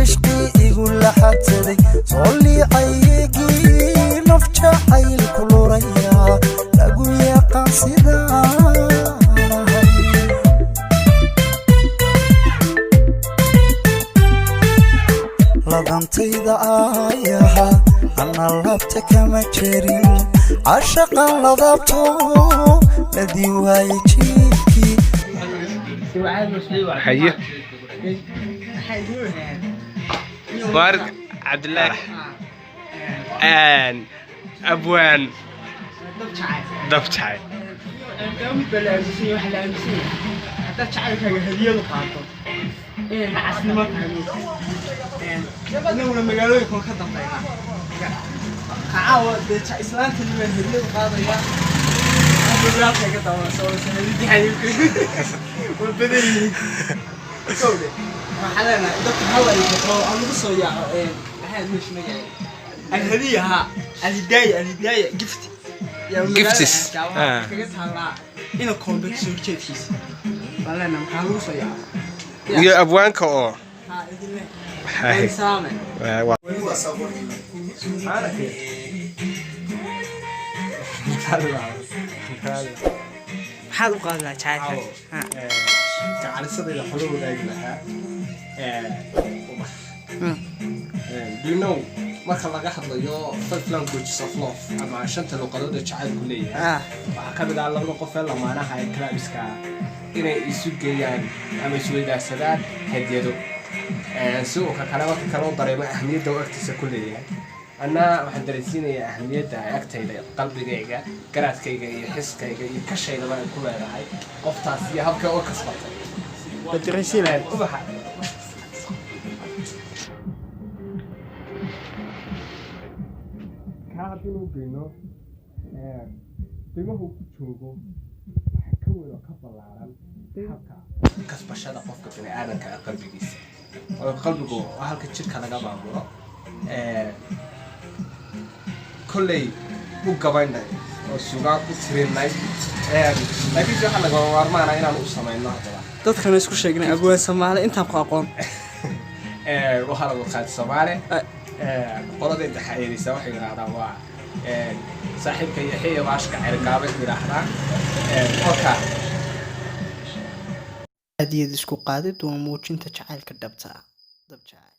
Cishqii igu laxadsaday, soo liicayegii, naf jacayl ku luraya, lagu yaqaan sidaanahay. Ladantayda aayaha ana labta kama jerin, cashaqan ladabto ladii waaye jiifkii. Haye, Mubaarak Cabdillaahi Abwaan Dabjacay. Mid baa la aaminsan yahay, waxaa la aaminsan yahay haddaad jacaylkaaga hadiyad u qaato inay nacasnimo tahay. Inaguna magaalooyinka ka dambeynaa caawa dee islaantani baan hadiyad u qaadaya, magaalkay ka dabanaysa oo waa badan yihiin. Kowde waxaa leenahay dadka hala ifaqo aan lagu soo yaaco. Maxaa meesha magaceeda? Alhadiya, haa, Alhidaaya, Alhidaaya Gift. Gifts. Waxaa kaga taallaa ina koombe kasoo horjeedkiisa baan leenahay, maxaa lagu soo yaaco. Iyo abwaanka oo haa idinle. Haye. Salaame. Maxaad u qaadi lahaa jacaylka? Gacalisadayda waxaa la wadaagi lahaa ubax. Do you know, marka laga hadlayo five languages of love ama shanta luqadood ee jacaylku leeyahay, waxaa ka mid ah labada qof ee lamaanaha ee kalaamiska inay isu geeyaan ama isweydaarsadaan hadiyado, si uu ka kale marka kale u dareemo ahmiyadda uu agtiisa ku leeyahay. Anna waxaan dareensiinayaa ahmiyadda ay agtayda, qalbigayga, garaadkayga iyo xiskayga iyo kashaydaba ay ku leedahay qoftaas iyo habka oo kasbatay. Badiraysiin. Ubaxa kaa haddii lagu geyno qiimaha uu ku joogo waxaa ka weyn oo ka ballaaran habka kasbashada qofka bini aadanka ah qalbigiisa, oo qalbigu waa halka jidhka laga maamulo. Kolley u gabaynay oo sugaan u tirinay, laakiinse waxaa lagama maarmaana inaan u samayno haddaba. Dadkana isku sheegnay Abwaan Soomaali intaan ku aqoon. Waxaa lagu qaad Soomaali. Qolada imtixaanaysa waxay yidhahdaan waa saaxiibka Yaxya Baashka Cergaabay yidhaahdaan oka. Hadiyad isku qaadid waa muujinta jacaylka dhabta ah, dab jacayl.